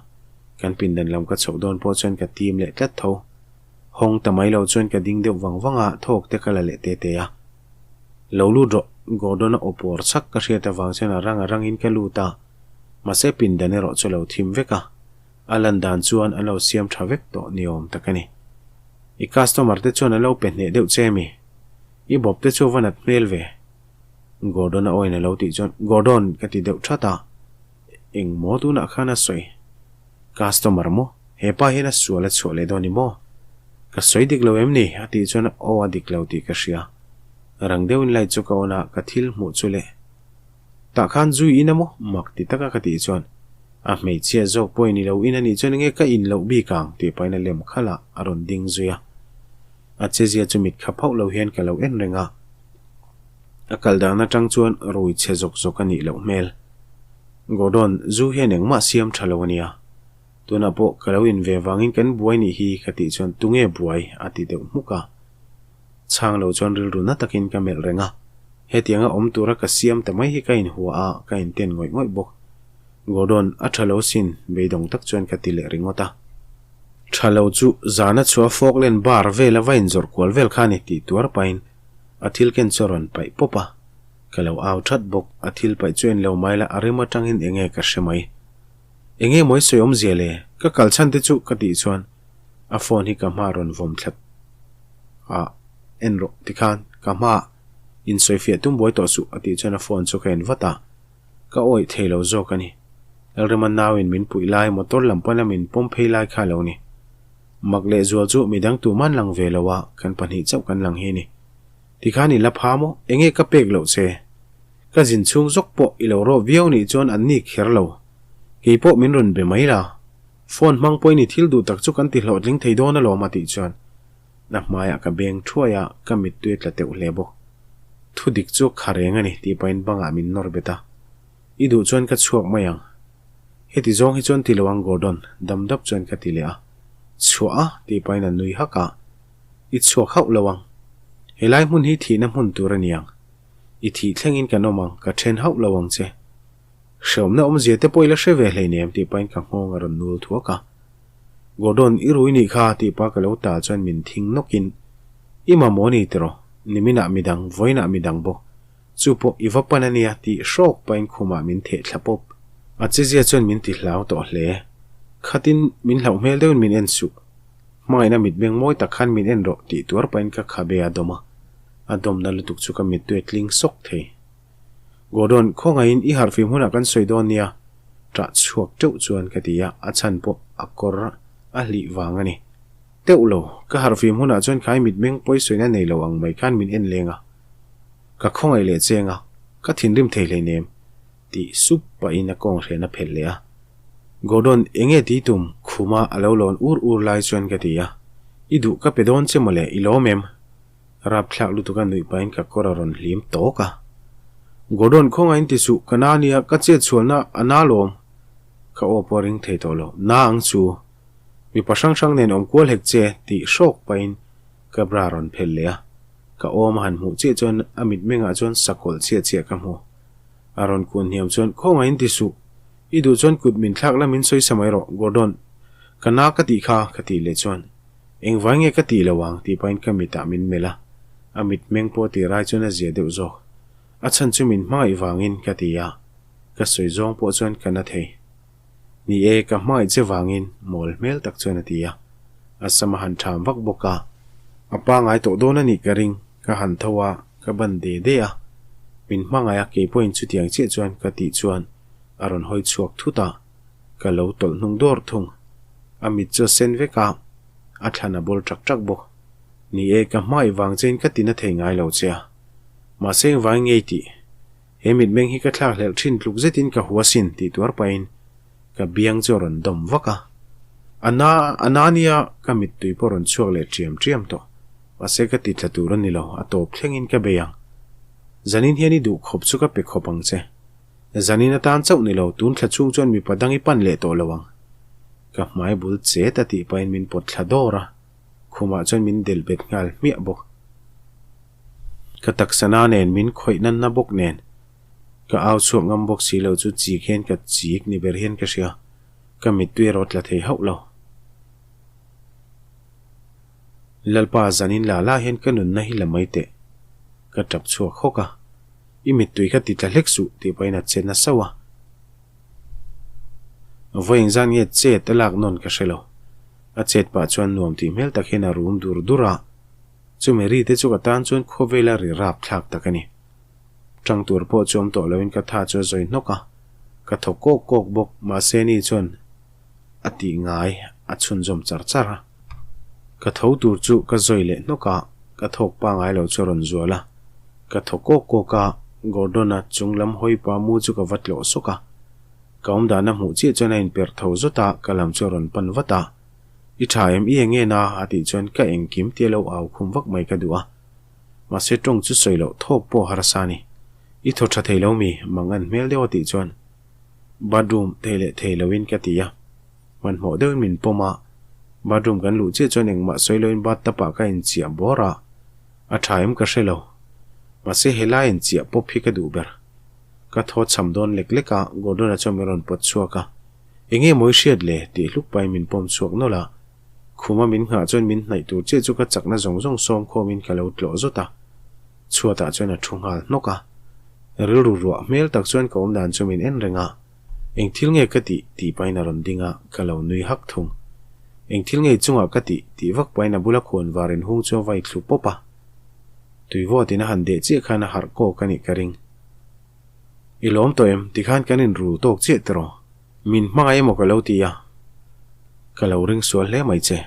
kan pindan lam ka chhoh dawn pawh chuan ka tim leh tlat tho. Hawng ta mai lo chuan ka ding deuh vang vang a, thawk te ka la leh te te a. Lo lut rawh, Gordon-a aw pawr chak ka hriat avang chuan a rang a rangin ka lut a, mahse pindan erawh chu lo thim vek a, a lan dan chuan an lo siam tha vek tawh ni awm tak a ni. I customer te chuan an lo pe hneh deuh che mi? I bawp te chu va nat hmel ve. Gordon a awin a lo tih chuan, Gordon! ka ti deuh that a. Eng maw tunah khan a sawi? Customer maw? He pa hian a sual a chhuah leh dawn ni maw? Ka sawi dik lo em ni? a tih chuan aw a dik lo tih ka hria. Rang deuhin light chu ka on a, ka thil hmuh chu le. Tah khan zui in a maw? Mak ti taka ka tih chuan, A hmeichhia zawk pawhin i lo in a nih chuan enge ka in loh bik ang? tih pahin a lem khalh a, a rawn ding zui a. A chezia chu mit khap hauh lo hian ka lo en reng a. A kal dan atang chuan rui chhe zawk zawk a nih loh hmel. Gordon, zu hian engmah siam tha lo a nia. Tunah pawh ka lo in ve vangin kan buai nih hi ka tih chuan tunge buai a ti deuh hmuk a. Chhang lo chuan rilru na takin ka melh reng a. Hetianga awm tura ka siam ta mai hi ka inhua a, ka inten ngawih ngawih bawk. Gordon, a tha lo sin, beidawng tak chuan ka ti leh ringawt a. Tha lo chu zana chhuah Falkland bar vela va inzawrh kual vel kha a ni tih tuar pahin a thil ken chu a rawn paih pawp a. Ka lo au that bawk, a thil paih chu en lo mai la a rim atangin enge ka hre mai. Enge mawi sawi awmzia le? Ka kal chhan te chu ka tih chuan a phone hi ka hma rawn vawm thlat a, en rawh tikhan ka hma insawifiah tum buai tawh suh a tih chuan a phone chu ka en vat a. Ka awih thei lo zawk a ni. Lalrema nauin min puih lai motor lam pana min pawm phei lai kha lo ni. Mak leh zual chu midang tuman lang ve lo a, kan pahnih chauh kan lang hi a ni. Tikhan i la pha maw? Enge ka pek loh che? Ka zin chhung zawk pawh i lo rawh viau nih chuan an ni kher lo. Kei pawh min rawn be mai la. Phone hmang pawhin i thil duh tak chu kan ti hlawhtling thei dawn alawm a tih chuan na hmaiah ka beng thuai a, ka mittui a tla teuh hle bawk. Thu dik chu kha reng a ni tih pahin bangah min nawr bet a. I duh chuan ka chhuak mai ang. Heti zawng hi chuan ti lo ang Gordon, dam dap chuan ka ti leh a. Chhuah a? tih pahin a nui hak a. I chhuak hauh lo ang. Helai hmun hi thihna hmun tur a ni ang. I thih thlengin kan awm ang, ka then hauh lo ang che. Hreawmna awmzia te pawh i la hre ve hleinem tih pahin ka nghawng a rawn nul thuak a. Gordon, i rui nih kha tih pa ka lo ta chuan min thing nawkin, I mamawh a ni tiraw? Niminah midang, vawiinah midang bawk. Chu pawh i va pan a nia tih hrawk pahin khumah min theh thla pawp. A chezia chuan min ti hlau tawh hle. Khatin min hlauh hmel deuhin min en suh. Hmangaihna mitmeng mawi tak khan min en rawh tih tuar pahin ka khabe a dawm a. A dawmna lutuk chu ka mittui a tling sawk thei. Gordon, khawngaihin i harhfim hunah kan sawi dawn nia, ṭah chhuak teuh chuan ka ti a, a chhan pawh a kawr a hlih vang a ni. Teuh lo, ka harhfim hunah chuan khai mitmeng pawisawina nei lo ang mai khan min en leng a. Ka khawngaih leh cheng a, ka thinrim thei hleinem, tih sup pahin a kawng hrian a phelh leh a. Gordon, enge ti tum? Khuma a lo lawn ur ur lai chuan ka ti a. I duh ka pe dawn che mawle, i lawm em? Rapthlak lutuk a nuih pahin ka kawr a rawn hlim tawk a. Gordon khawngain ti suh, ka na nia, ka chet chhualna a na lawm. Ka aw pawh a ring thei tawh lo, na ang chu. Mipa hrang hrang nen awm kual hek che tih hrawk pahin ka bra rawn phelh leh a. Ka awm a han hmuh chiah chuan a mitmengah chuan sakawlh chiah chiah ka hmu. A rawn kun hniam chuan khawngain ti suh, i duh chuan kut min thlak la min sawi sa mai rawh, Gordon. Ka na ka tih kha, ka tih leh chuan. Engvai nge ka tih lo ang tih pahin ka mitah min melh a, a mitmeng pawh tih rai chuan a zia deuh zawk. A chhan chu min hmangaih vangin ka ti a, ka sawi zawng pawh chuan ka na thei. Ni e, ka hmangaih che vangin mawl hmel tak chuan a ti a, a sam a han ṭham vak bawk a. A pangai tawh dawn a nih ka ring, ka han tho a, ka ban de de a. Min hmangaih a, kei pawhin chutiang chiah chuan ka tih chuan a rawn hawi chhuak thut a. Ka lo tawlh hnung dawr thung. A mit chu a sen vek a, a thlan a bawl ṭak ṭak bawk. Ni e, ka hmangaih vang chein ka tina thei ngai lo che a. Mahse engvangin ngei tih? He mitmeng hi ka thlak hlelh ṭhin tluk zetin ka hua sin tih tuar pahin ka biang chu a rawn dawm vak a. A na, a na nia ka mittui pawh a rawn chhuak leh ṭiam ṭiam tawh. Mahse ka ti tla tur a ni lo, a tawp thlengin ka bei ang. Zanin hian i duh khawp chu ka pe khawp ang che. Zanin atan chauh ni lo, tun thla chhung chuan mipa dang i pan leh tawh lo ang. Ka hmai bul chet a tih pahin min pawt thla dawr a, khumah chuan min del bet nghal hmiah bawk. Ka taksa na nen min khawih nanna bawk nen, ka au chhuak ngam bawk si lo chu chik hian ka chik ni ber hian ka hria, ka mittui erawh tla thei hauh lo. Lalpa zanin la la hian ka nunna hi la mai teh, ka tap chhuak hawk a. I mittui kha ti tla hlek suh tih pahin a che nasa a. Vawiin zan nge chet a lak nawn ka hre lo. A chet pah chuan nuam tih hmel tak hian a rum dur dur a. Chumi ri te chu ka tan chuan khawvela ri rap thlak tak a ni. Tang tur pawh chu awm tawh loin ka tha chu a zawi hnawk a. Ka thaw kawk kawk bawk mahse ni chuan a tih ngai a chhunzawm char char a. Ka tho tur chu ka zawi leh hnawk a, ka thawk pangai lo chu a rawn zual a. Ka thaw kawk kawk a, Gordon-a chung lam hawi pa mu chu ka va tlawh sawk a. Ka awm dahna hmuh chiah chuan a inperh tho zawt a, ka lam chu a rawn pan vat a. I tha em i eng nge na? A tih chuan ka engkim tia lo au khum vak mai ka duh a. Mahse tawng chu sawi loh thawk pawh harsa a ni. I thaw tha thei lo mi? Mangan hmel deuh a tih chuan bathroom thei leh thei loin ka ti a. Hmanhmawh deuhin min pawm a, bathroom kan luh chiah chuan engmah sawi loin bathtub ah ka inchiah bawr a, a tha em ka hre lo. Mahse helai inchiah pawp hi ka duh ber. Ka thaw cham dawn lek lek a, Gordon-a chuan min rawn pawt chhuak a. Enge mawi hriat le? tih hluk pahin min pawm chhuak nawlh a. Khuma min nghah chuan min hnaih tur chiah chu ka chakna zawng zawng sawm khawmin ka lo tlawh zawt a. Chhuatah chuan a thu nghal hnawk a. Rilru ruah hmel tak chuan ka awm dan chu min en reng a. Eng thil nge ka tih? tih pahin a rawn ding a, ka lo nui hak thung. Eng thil nge i chungah ka tih? tih vak pahin a bula khuan var inhung chu a vai thlu pawp a. Tui vawtin a han deh chiah khan a harh kawk a nih ka ring. I lawm tawh em? Tikhan kan inrul tawk chiah tiraw? Min hmangaih emaw ka lo ti a, ka lo ring sual hle mai che.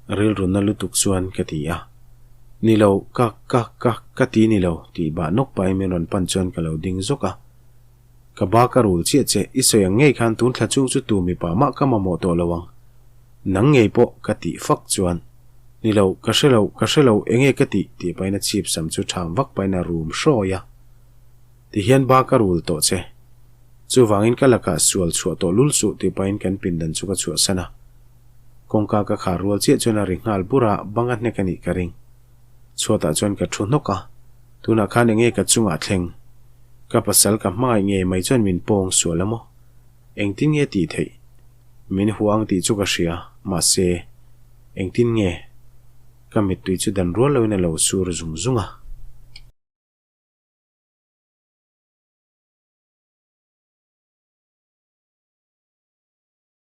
Rilrunna lutuk chuan ka ti a. Ni lo, ka, ka, ka, ka ti ni lo, tih bah nawk pahin min rawn pan chuan ka lo ding zawk a. Ka ba ka rul chiah che, i sawi ang ngei khan tun thla chung chu tu mipa mah ka mamawh tawh lo ang. Nang ngei pawh ka tih fak chuan, Ni lo, ka hre lo, ka hre lo, enge ka tih? tih pahin a chhip sam chu ṭham vak pahin a rum hrawi a. Tihian ba ka rul tawh che. Chuvangin ka lakah sual chhuah tawh lul suh tih pahin kan pindan chu ka chhuahsan a. Kawngka ka khar rual chiah chuan a ri nghal bur a, bang a hnek a nih ka ring. Chhuatah chuan ka thu hnawk a, tunah khan enge ka chungah thleng? Ka pasal ka hmangaih ngei mai chuan min pawng sual a maw? Engtin nge tih theih? Min hua ang tih chu ka hria, mahse, engtin nge? Ka mittui chu dan rual loin a lo sur zung zung a.